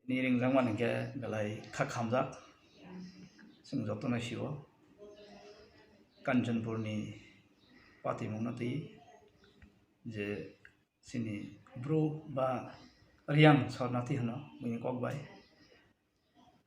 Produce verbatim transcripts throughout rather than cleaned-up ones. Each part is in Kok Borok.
Ni ringjakmani hwnkhe belai kha khamjak. Chwng jotono sio Kanchanpurni patimungno twi je chini bru ba Riyang Sornathi hwno buini kok bai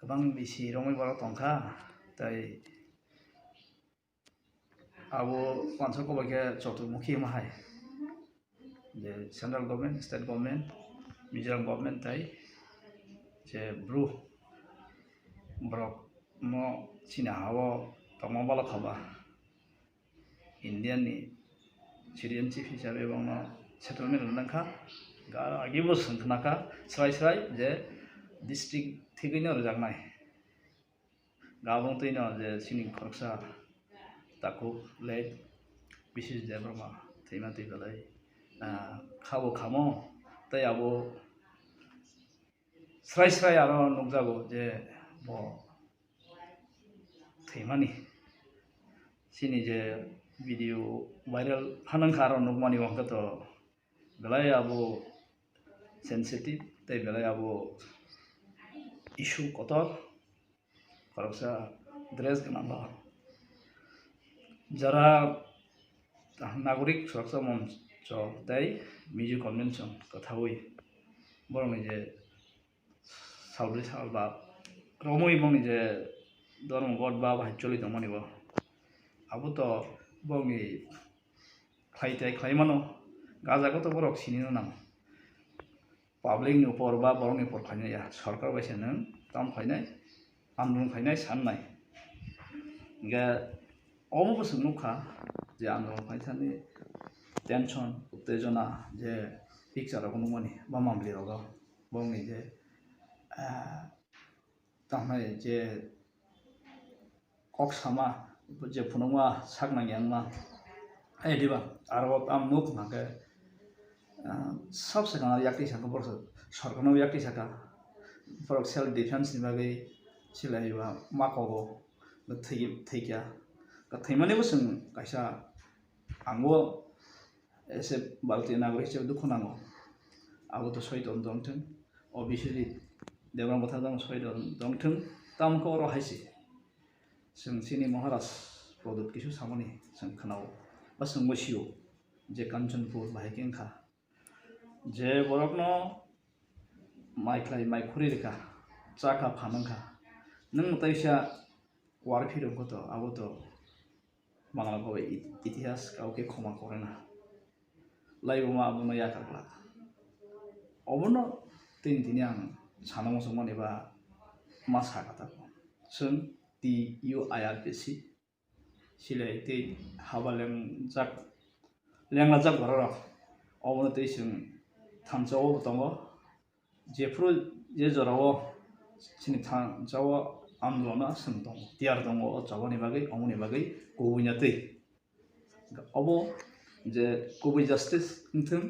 kwbang bisi romwi borok tongkha, tei abo wansuk bai khe choturmukhi wngma hai, je central government, state government, Mizoram government tei je bru borok no chini ha-o tongma bala khaba India ni citizenship hisabe bongno settlement rwna kha. Ga-, agi bo swng khna kha srai srai je district thigwi no rwjaknai. Gabung twi no je chini khoroksa takhuk late Bisis Debbarma thwima twi belai, ah, khabo khamo tei abo srai srai aro nukjago je bo thwimani. Chini je video viral phanang kha aro nukmani hwnkhe to belai abo sensitive tei belai abo issue kotor. Khoroksa dress gwnang ba jara nagorik suraksa moncho tei Mizo convention kwthaui borokni je salbri salba romwi bongni je dhormo god ba bahai choli tongmani bo abo to bongni khlai tei khlai mano. Gajago to borok sinino nang. Public ni upor ba borok ni upor khlaina ya, sorkar bai se nwng tam khlainai, andolon khlainai, sannai. Hingke omo bo chwng nukha je andolon khlaithani tension, uttejona je picture rok nukmani ba mambli rogo bongni je, ah, tamhai je kok sama je phunukma sak nangya wngma. Hai diba aro ang nuk hwnka khe, ah, sabse kana yakti saka borok sorkarno yakti saka borok self defense ni bagwi silaiba ma kogo thwi thwikya. Thwimani bo chwng kaisa ang bo ese Bharatiya nagorik hisabe dukhu nango. Abo to soi tong tong thung, obviously Debbarma bwthajak soi tong tong thung. Tamo khe oro hai se chwng chini Maharaj Pradyot kisu samani chwng khwnao ba chwng bo sio je Kanchanpur bahai khe wngkha je borokno mai khlai mai khuri rwkha, chakha phan wngkha. Nwng mwtaisa war phirok to abo to Bangla kok bai it-, itihas kau khe khoma korena. Laibuma abono yakar glak. Obono tini tini ang sana muchungmani ba ma sa kha tako. Chwng T U I R P C silai tei haba lengjak, lenglajak bororok. Obono tei chwng thansa o bo tongo. Jephuru je jorao chini thansa o andolon no chwng tongo, tiyar tongo o chobani bagwi, omoni bagwi kubui na twi. Obo je kubui justice wngthwng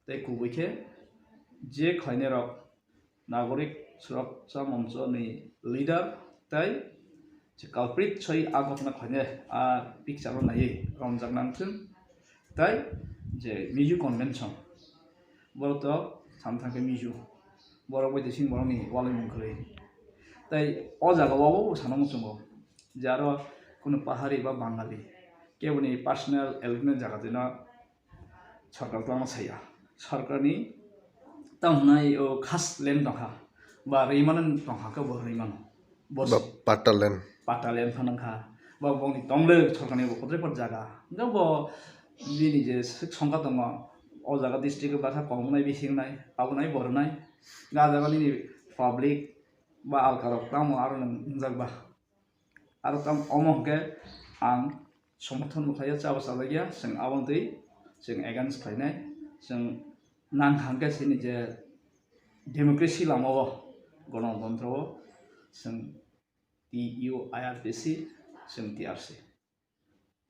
tei kubui khe je khlainairok nagorik suraksa moncho ni leader tei je culprit soi a ghotna khlainai a picture o naiwi romjak nangthwng. Tai je Mizo convention, borok to sam thang khe Mizo, borok bai de sing borok ni walai mung kwrwi. Tai o jaga o bo sana muchungo je aro kunu pahari ba Bangali kebo ni personal agreement jaga dino sorkar tongma saya. Sorkar ni tamo hwnai o khas land tongkha ba rwi mano tongkha khe bo rwi mano. Bo ba patta land. Patta land phano wngkha. Bo bongni tongle sorkarni bo kotor kotor jaga. Hingke bo bini je songkha tongo, o jaga district o baksa kong wngnai, bisi wngnai, abo nai bo rwnai. Ga jaga nini public ba alka rok tamo aro nang wngjak ba. Aro tamo omo hingke ang somorthon bo khlaiya, chabo chajakya, chwng aboni twi chwng against khlainai, chwng nang hangke chini je democracy lama o gonotontro o chwng T U I R P C, chwng T R C.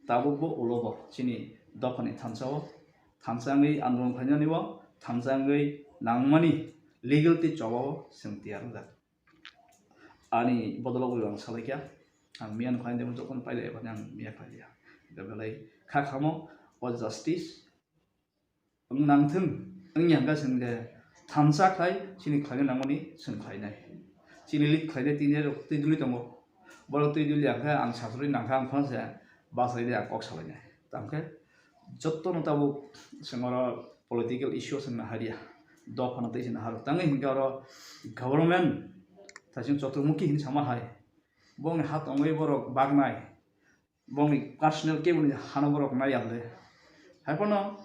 Tabuk bo ulo bo chini dophani thansa o, thansa wngwi andolon khlainani o, thansa wngwi nangmani legal tei choba o chwng tiyar wngjak. Ani bodolo bo ang salai kha, ang miyan khlainai jokhon pailai ebani ang miya khlaiya. Belai kha khamo o justice wng nangthwng, wngya hwnkhe chwng je thansa khai chini khlaina nangmani chwng khlainai. Chini lead khlainai tini rok twi duli tongo. Borok twi duli ang khe ang satrui nang kha ang phano se bachai de ang kok salainai. Tamo khe jotto no tabuk chwng oro political issue chwng naharya. Dophano tei se nahar. Tangwi hinkhe oro government thaising chotrumukhi hinwi sama hai. Bongni ha tongwi borok baknai. Bongni personal keboni hano borok nai ya le. Hai phano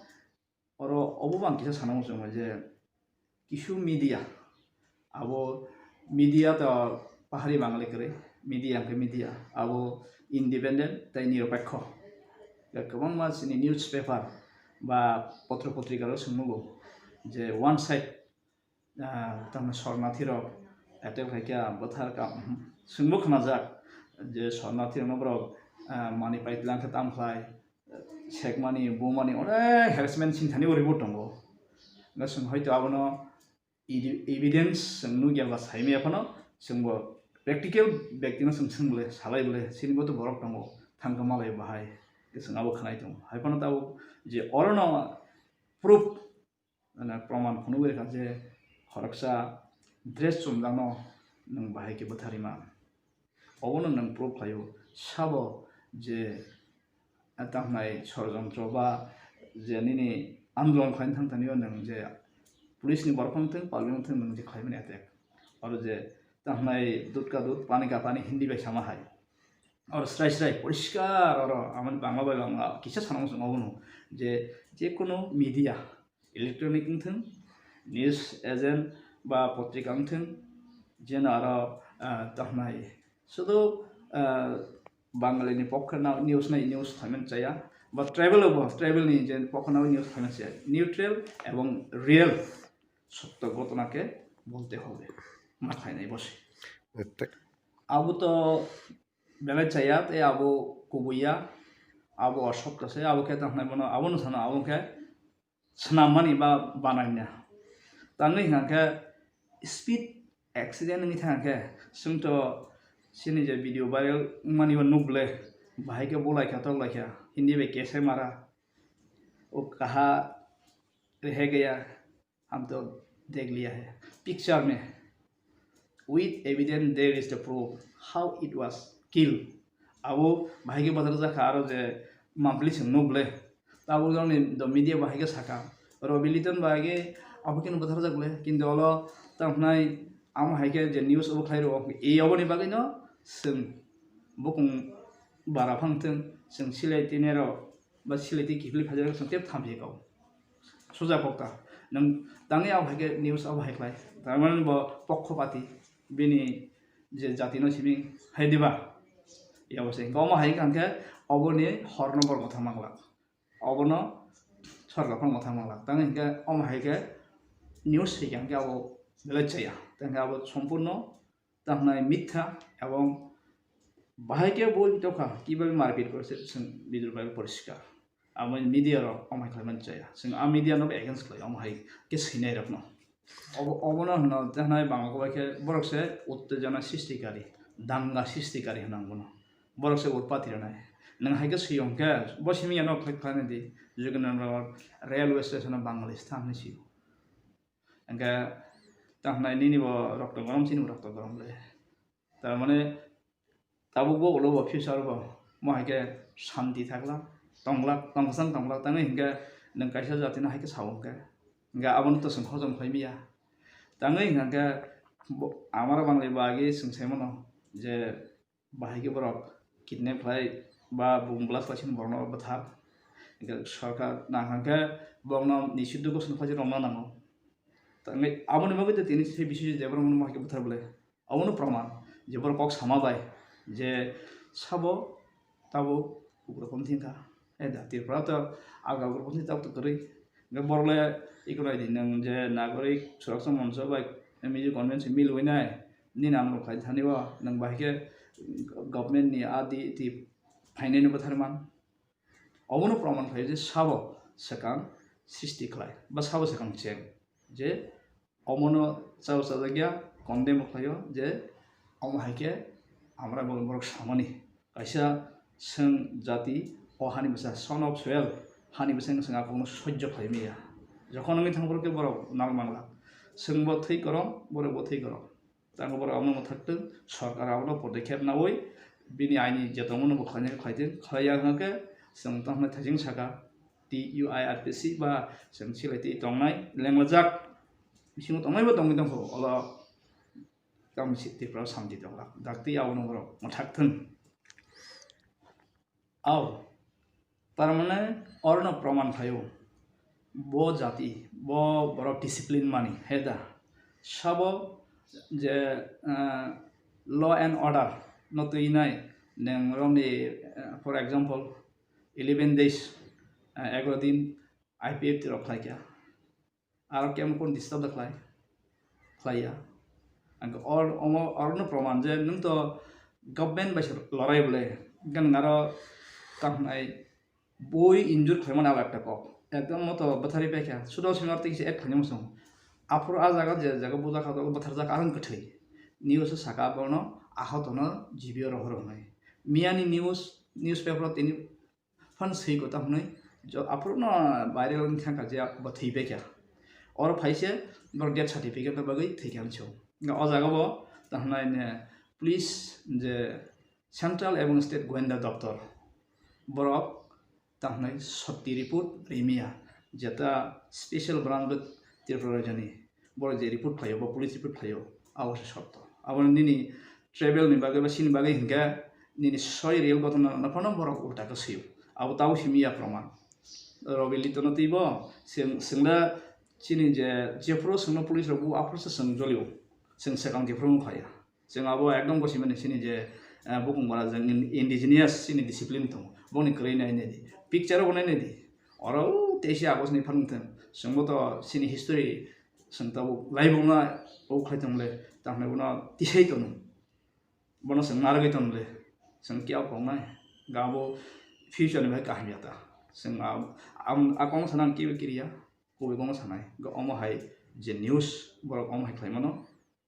oro obo bo ang kisa sana muchungo je kisu media, abo media to pahari Bangali kwrwi, media hwnkhe media, abo independent tei nirapekho. Kwbangma chini newspaper ba potro potrika rok swngmung je one side, ah, tamo sornathi rok attack khaikha, bwthar ka, swngbo khnajak je sornathi rokno borok, ah, mani paitlang khe tam khlai, sekmani, bumani, onek harassment sini thani o report tongo. Nga swng hoito abono evi-, evidence swng nukya ba saimaya phano, swngbo practical bektino swng swng bole, salai bole, sini bo to borok tongo, thangkha malai bahai, swng abo khnai tongo. Hai phano tabuk je orono proof, mane, proman phunugwi rwkha je khoroksa dress chumjakno nwng bahai khe bwtharwi man. Obono nwng proof khlaio, sabo je, eh, tamhnai sorojontro ba je nini andolon khlaina thang thani o nwng je police ni borok wng thung, public wng thung, nwng je khlaimani attack. Oro je tamhnai dud ka dud, pani ka pani Hindi bai sama hai. Oro srai srai poriskar oro amoni Bangla bai Bangla kisa sana muchung obono je, je kono media, electronic wng thung, news agent ba potrika wng thung, jeno aro, ah, tamhnai sudu, ah, Bangali ni pokha na news nai news khlaimani chaya, ba tribal bo tribal ni je pokha na news khlaimani chaya, neutral ebong real sotto ghotona ke bolte hobe, ma khlainai bo se. Abo to belai chaya tei abo kubuya, abo osotto se, abo khe tamhnai bono abono sana abo khe swnammani ba banaina. Tangwi hwnkha khe speed accident wngwi thangkha khe, chwngto chini je video viral wngmani o nuk le, bahai khe bolai kha tok lai kha, Hindi bai kesai mara, o kaha rehe gaya, hum to dekh liya hai. Picture mein, with evidence there is the proof how it was killed. Abo bahai khe bwtharjak kha, aro je mampli chwng nuk le. Tabuk joni the media bahai khe saka, Robi Liton bahai khe abo kheno bwtharjak le, kintu olo tamhnai amo hai khe je news obo khlai rwo, e oboni bagwi no chwng bukung bara phang thung, chwng silai tini rok ba silai twi kiphilwi phaijak chwng tei thamchi kau. Suja kokta. Nwng tangwi abo hai khe news abo hai khlai. Tar mane bo pokkhopati bini je jati no simi hai diba? Yabo se. Omo hai khe oboni horno borok mothang manglak. Obono sorkar phano mothang manglak. Tangwi hwnkhe omo hai khe news hai khe abo belai chaya. Tangwi abo sompurno tamhnai mitha ebong bahai khe bo tokha kibabe marpit kore se chwng video viral poriskar. Abo media rok omo hai khlaimani chaya. Chwng a media no against khlai omo hai khe swinai rokno. Obo, obono hwno tei hwnai bangla khe borok se uttejona srishtikari, danga srishtikari hwnang bono. Borok se utpati rwnai. Nwng hai khe swi hwnkhe bo simi ano khlai khlainai di, Joginder Nagar railway station o Bangali stha hwnwi sio. Hwnkhe tamo hwnai nini bo rokto gorom chini bo rokto gorom le. Tar mane tabuk bo ulo bo future bo mo hai khe shanti thakla, tongla, tongsan tongla tangwi hwnkhe nwng kaisa jati no hai khe sao hwnkhe. Hwnkhe abono to chwng hojom khlai maya. Tangwi hwnkhe bo amara Bangali bo agi chwng sai mano je bahai khe borok kidnap khlai ba bung blast khlai sini borokno bwthar. Hwnkhe sorkar nang hwnkhe borokno nishiddo ghoshona khlai romna nango. Tangwi aboni bagwi to tini se bisi je borokno bahai khe bwthar bwle. Abono proman je borok kok sama bai je sabo tabuk ugrophone thengkha. E da Tripura to aga ugrophone thengkha tabuk to kwrwi. Hwnkhe borok le iko nai di nwng je nagorik suraksa moncho bai M E G convention milwi nai nini ang rok khai thani o nwng bahai khe government ni a di ti phainai no bwthar man. Obono proman khlai je sabo swkang srishti khlai ba sabo swkang cheng je omono chao chajakya condemn khlaio je omo hai khe amra bo borok samani kaisa chwng jati o hani bwsa son of soil hani bwsa wng chwng aphuru soijo khlai maya. Jokhon wngwi thang borok khe borok nal mangla. Chwng bo thwi korom, borok bo thwi korom. Tamo borok abono mwthaktung, sorkar abono podokkhep nawi bini aini je tongmano bo khlainai khlaitwng, khlaiya hwnkhe chwng tongmani thaising saka T U I R P C ba chwng silai twi tongnai lenglajak bisingo tongnai bo tongwi tongkho, olo tamo si Tripura santi tonglak, daktwi abono borok mwthakthung. Ao, tarmane orono proman khlaio, bo jati, bo borok discipline mani, heda. Sabo je, ah, law and order no twi nai, neng rokni, ah, for example, eleven days, ah, egaro din I P F T rok khlaikha. Aro kemo kon disturb da khlai, khlaiya. Ang or, omo, orono proman je nwng to government bai se lorai bole, gan aro tang nai boi injure khlaimani abo ekta kok. Ekdom moto bwtharwi paikha. Sudo senior tei kisa act khlainai muchung. Aphuru a jaga je jaga bujakha to bwtharjak arang kwthwi. News o saka bono ahotono G B O rohor hwnwi. Miyani news, newspaper o tini phano swi kota hwnwi jo-, aphuru no viral wngkha je bo thwi paikha. Oro phaise borok death certificate no bagwi thwikha hinwi sio. O jaga bo tang hwnai ne police je Central ebong State Goinda Doptor borok tang hwnai sotti report rimiya, jeta special branch bo Tripura rajani borok je report khlaio, bo police report khlaio, abo se sotto. Abo nini travel ni bagwi ba sini bagwi hinkhe nini soi real gotona no phano borok ulta khe sio. Abo tabo simi ya proman. Robi Lito no twibo, sing, singla chini je, jephuru singno police rok bu aphuru se sing jolio. Sing sekang jephuru wng khlaiya. Chwng abo ekdom gosimani sini je, eh, bukung bara jang in-, indigenous sini discipline tongo. Boni kwrwi nai nai di. Picture bo nai nai di. Oro teisi August ni phalung thung. Chwngbo to sini history chwng tabuk laibung no o khlai tong le. Tamni bono tisai tono. Bono chwng narwgwi tong le. Chwng kya kok nai. Ga bo future ni bai kaham ya ta. Chwng a, am, a kong sanang kibi kiriya. Kubui kong sanai. Ga omo hai je news borok omo hai khlai mano.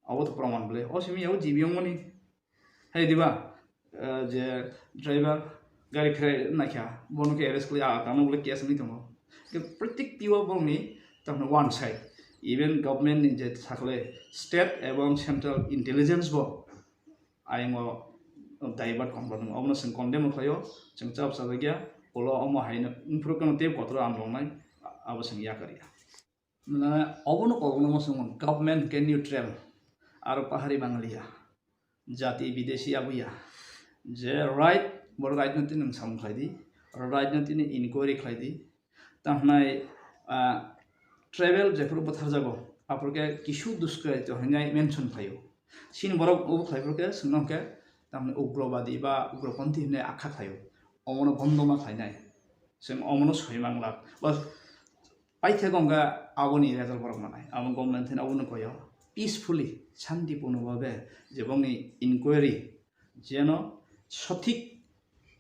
Abo to proman bwle. O simi abo G B wngmani. Hai diba, eh, je driver gari pherai naikha, bono khe arrest khlai, ah, tamo bwle case wngwi tongo. Khe pratik tiwa borokni tamo one side. Even government ni je sakle state ebong central intelligence bo ayongo divert kong borokno. Obono chwng condemn khlaio, chwng chap chajak ya, ulo omo haino wngphuru kheno tei kotor andolnai, abo chwng yakar ya. Mane obono kokno muchungo government khe neutral aro pahari Bangaliya, jati bidesi abuya. Je right, bo right no tini nwng samung khlai di, right no tini inquiry khlai di. Tang hwnai, ah, tribal jephuru bwtharjago, aphuru khe kisu duskrai to hwnwi mention khlaio. Chini borok obo khlai phuru khe chwngno hwnkhe tamni ugrobadi ba ugroponthi hwnwi akha khlaio. Omono bondo ma khlainai. Chwng omono soi manglak. Ba paithak wngkha aboni result borok manai. Abo government thani abono koyo. Peacefully, shantipuno babe je bongni inquiry jeno sothik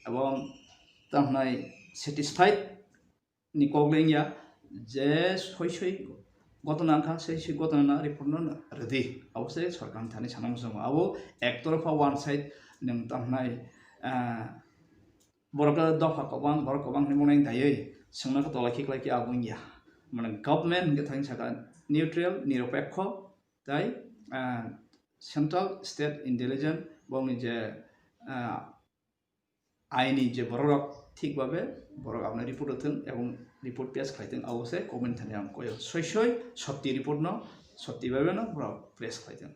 ebong tang hwnai satisfied ni kok le wngya je soi soi gotona wngkha, soi soi gotona na report no rwdi. Abo se sorkar ni thani sana muchungo. Abo ektorpha one side nwng tang hwnai, ah, borok dopha kwbang, borok kwbang hinwi mwnai daiwi swngna khe tola khiklai khe abo wngya. Mane government hwnkhe thani saka neutral, niropekho, tai, ah, central state intelligence bongni je, ah, aini je borok rok thik babe borok aboni report rwthwng ebong report pass khlai thwng, abo se comment thani ang koyo. Soi soi sotti report no, sotti babe no borok press khlai thwng.